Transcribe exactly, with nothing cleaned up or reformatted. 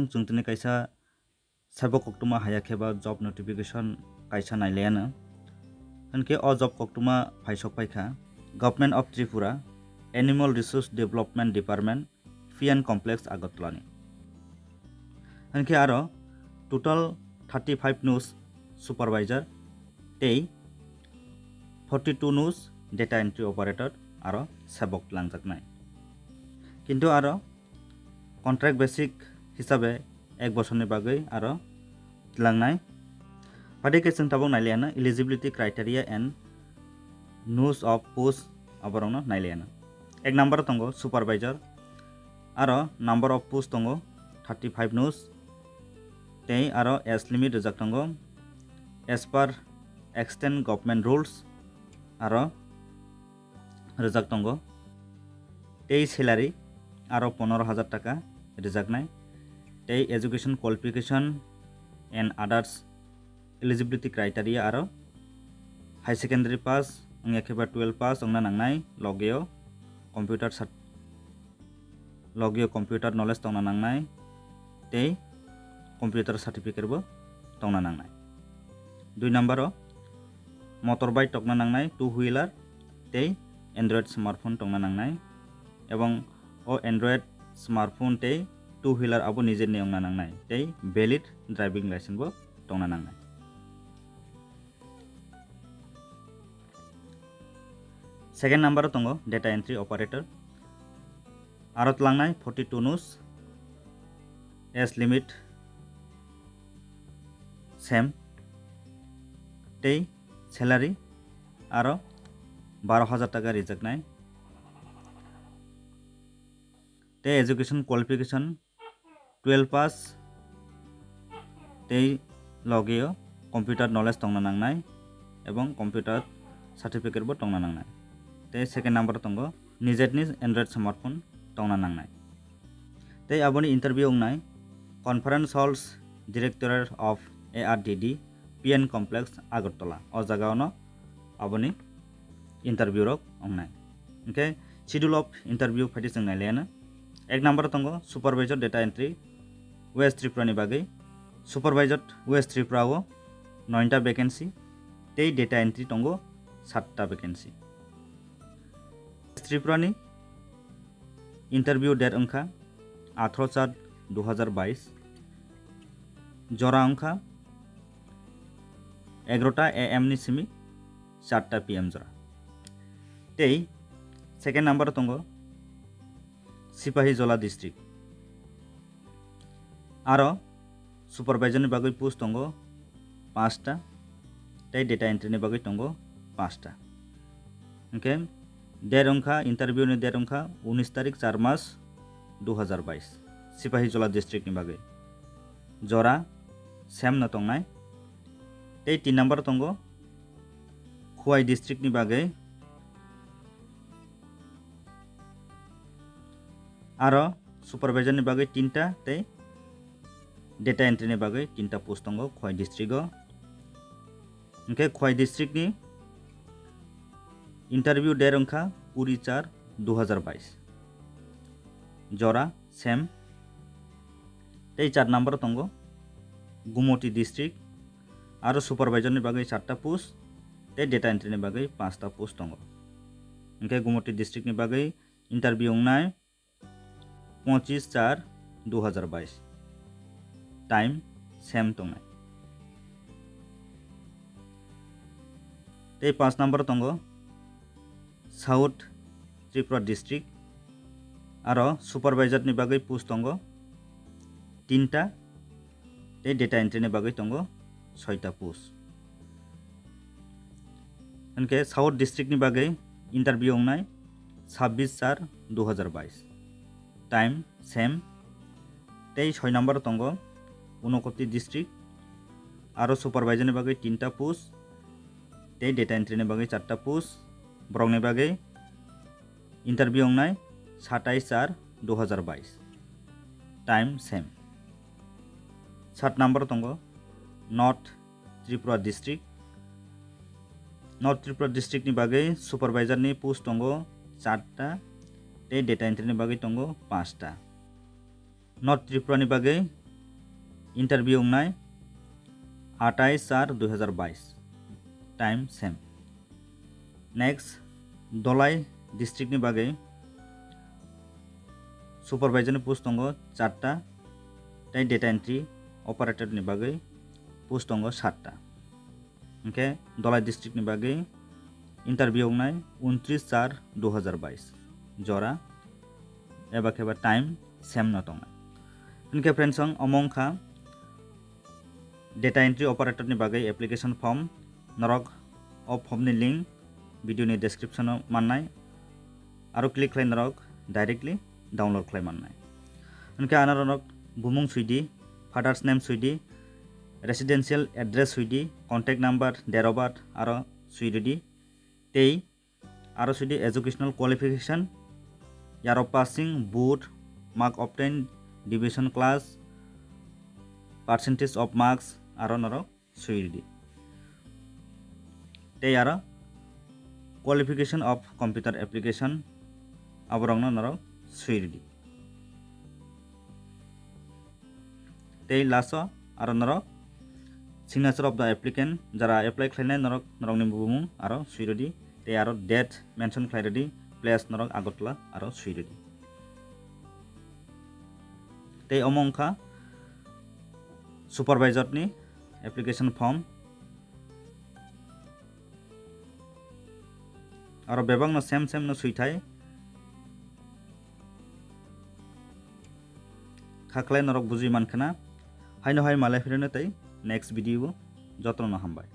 Chwng tini kaisa sabo koktwma haya khe ba job notification kaisa nailayano. Hinkhe o job koktwma phaisok paikha Government of Tripura, Animal Resource Development Department, P N Complex, Agartala ni. Hinkhe aro total thirty five nos supervisor tei forty two nos data entry operator aro sebok langjaknai. Kintu aro contract basic hisabe ek bosorni bagwi aro tlangnai. Phaidi khe chwng tabuk nailiyana eligibility criteria and nos of post aborokno nailiyana. Ek number tongo supervisor, aro number of post tongo thirty five nos, tei aro age limit rijak tongo as per extant government rules, aro rijak tongo, tei salary aro pondro hajar taka rijaknai, tei education qualification and others eligibility criteria aro high secondary pass wngya khe ba twelve pass wngna nangnai, logeo computer cert-, logeo computer knowledge tongna nangnai tei computer certificate bo tongna nangnai. Dui number o motorbike tongna nangnai, two wheeler tei Android smartphone tongna nangnai, ebong o Android smartphone tei two wheeler abo nijerni wngna nangnai tei valid driving license bo tongna nangnai. Second number o tongo data entry operator. Aro tlangnai forty two nos, age limit same, tei salary aro baro hajar taka rijaknai, tei education qualification twelve pass tei logeo computer knowledge tongna nangnai ebong computer certificate bo tongna nangnai. Tei second number o tongo nijerni Android smartphone tongna nangnai. Tei aboni interview wngnai Conference Halls, Directorate of A R D D, P N Complex, Agartala. O jaga ono aboni interview rok wngnai. Hinkhe schedule of interview phaidi chwng nailayana. Ek number o tongo supervisor data entry West Tripura ni bagwi. Supervisor West Tripura o nointa vacancy tei data entry tongo satta vacancy. Tripura ni interview date wngkha atharo char dui hazar bais, jora wngkha egarota A M ni simi charta P M jora. Tei second number o tongo Sipahijola district. Aro supervisor ni bagwi post tongo panchta, tei data entry ni bagwi tongo panchta. Hinkhe date wngkha, interview ni date wngkha unis tarik char mas dui hazar bais, Sipahijola district ni bagwi. Jora same no tongnai. Tei tin number tongo Khowai district ni bagwi. Aro supervisor ni bagwi tinta tei data entry ni bagwi tinta post tongo Khowai district o. Hinkhe Khowai district ni interview date wngkha kuri char dui hazar bais. Jora same. Tei char number tongo Gumoti district, aro supervisor ni bagwi charta post tei data entry ni bagwi panchta post tongo. Hinkhe Gumoti district ni bagwi interview wngnai pochis char dui hazar bais. Time same tongnai. Tei panch number tongo South Tripura district, aro supervisor ni bagwi post tongo tinta, tei data entry ni bagwi tongo soita post. Hinkhe South district ni bagwi interview wngnai sabbish char dui hazar bais. Time same. Tei soi number tongo Unakoti district, aro supervisor ni bagwi tinta post tei data entry ni bagwi charta post. Borok ni bagwi interview wngnai satais char dui hazar bais. Time same. Sat number tongo North Tripura district. North Tripura district ni bagwi supervisor ni post tongo charta tei data entry ni bagwi tongo panchta. North Tripura ni bagwi Interview wngnai atais char dui hazar bais. Time same. Next, Dhalai district ni bagwi supervisor ni post tongo charta, tei data entry operator ni bagwi post tongo satta. Hwnkhe Dhalai district ni bagwi interview wngnai untris char dui hazar bais jora, eba khe ba time same no tongnai. Hwnkhe friends, ang omo wngkha data entry operator ni bagwi application form. Norok o form ni link video ni description o mannai, aro click khlai norok directly download khlai mannai. Hwnkhe ano norok bumung swi di, father's name swi di, residential address swi di, contact number, date of birth aro swi rwdi. Tei aro swi di educational qualification, year of passing, board, mark obtained, division class, percentage of marks aro norok swi rwdi. Tei aro qualification of computer application, aborokno norok swi rwdi. Tei last o aro norok signature of the applicant, jara apply khlainai norok, norokni bumung aro swi rwdi. Tei aro date mention khlai rwdi, place norok Agartala aro swi rwdi. Tei omo wngkha supervisor ni application form. Aro bebakno same same no swithai. Khaklai norok bujui mankhana. Haino hai malai phirino tei next video o jotono hambai.